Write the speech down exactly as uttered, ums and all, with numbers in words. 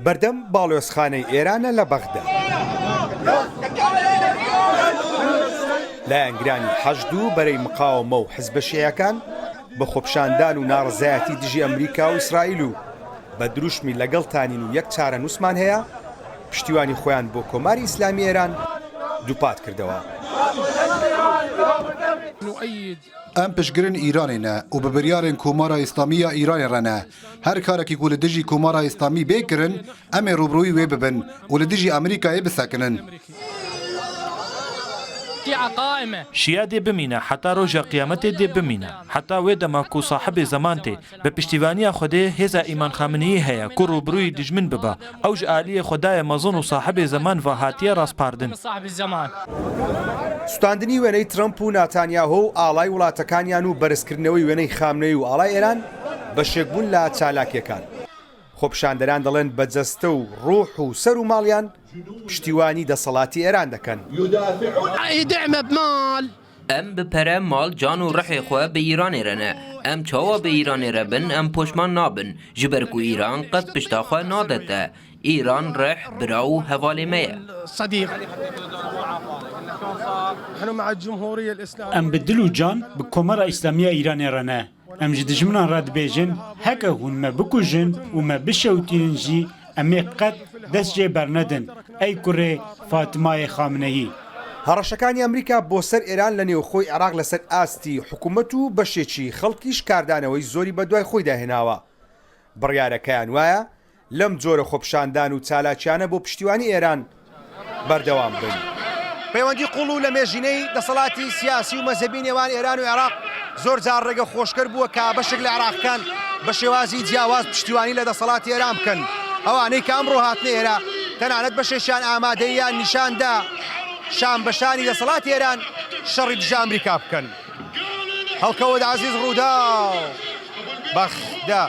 بەردەم باڵیۆزخانەی ئێرانە لە بەغدا. لایەنگرانی حەشد و بەرەی مقاومە و حزبە شیعەکان بە خۆپشاندان و ناڕەزایەتی دژی ئەمریکا و ئیسرائیل و بە دروشمی لەگەڵتانین و یەک چارەنووسمان هەیە، پشتیوانی خۆیان بۆ کۆماری ئیسلامی ئێران دووپات کردەوە. Em piştgirên Îranê ne û bi biryarên Komara Îslamî ya Îranê re ne. Her karekî ku li dijî Komara Îslamî bê kirin, em ê rûbirûyî wê bibin û li dijî Amerîkayê bisekinin. Şîa dê bimîne, heta roja qiyametê dê bimîne. Heta wê dema ku sahibê zeman tê, bi piştîvaniya Xwedê hêza Îman Xameneî heye ku rûbirûyî dijmin bibe. Ew ji aliyê Xwedayê mezin û sahibê zeman ve hatiye raspardin. سوتاندنی وێنەی ترەمپ و ناتانیاهۆ و ئاڵای وڵاتەکانیان و بەرزکردنەوەی وێنەی خامنەیی و ئاڵای ئێران بەشێک بوون لە چالاکیەکان. خۆپیشاندەران دەڵێن بە جەستە و ڕوح و سەر و ماڵیان پشتیوانی دەسەڵاتی ئێران دەکەن. Deme bi mal. Em bi pere, mal, can û rihê xwe bi Îranê re ne. Em çawa bi Îranê re bin, em poşman nabin. Ji ber ku Îran qet pişta xwe nade te. Îran rih, bira û hevalê me ye. Em bi dil û can bi Komara Îslamî ya Îranê re ne. Em ji dijminan re dibêjin, heke hûn me bikujin û me bişewitînin jî, em ê qet dest jê bernedin, ey kurê Fatimayê Xameneî. هەڕەشەکانی ئەمریکا بۆ سەر ئێران لە نێوخۆی عێراق لەسەر ئاستی حکوومەت و بەشێکی خەڵکیش کاردانەوەی زۆری بە دوای خۆیدا هێناوە. بڕیارەکەیان وایە لەم جۆرە خۆپیشاندان و چالاکیانە بۆ پشتیوانی ئێران بەردەوام بن. پەیوەندی قوڵ و لە مێژینەی دەسەڵاتی سیاسی و مەزەبی نێوان ئێران و عێراق زۆر جار ڕێگە خۆشکەر بووە کە بەشێک لە عێراقیان بە شێوازی جیاواز پشتیوانی لە دەسەڵاتی ئێران بکەن. ئەوانەی کە ئەمڕۆ هاتنە ئێرە تەنانەت بەشێکیان ئامادەییان نیشان دا شان بەشانی دەسەڵاتی ئێران شەڕی دژە ئەمریکا بکەن. هەڵکەوت عەزیز، ڕووداو، بەغدا.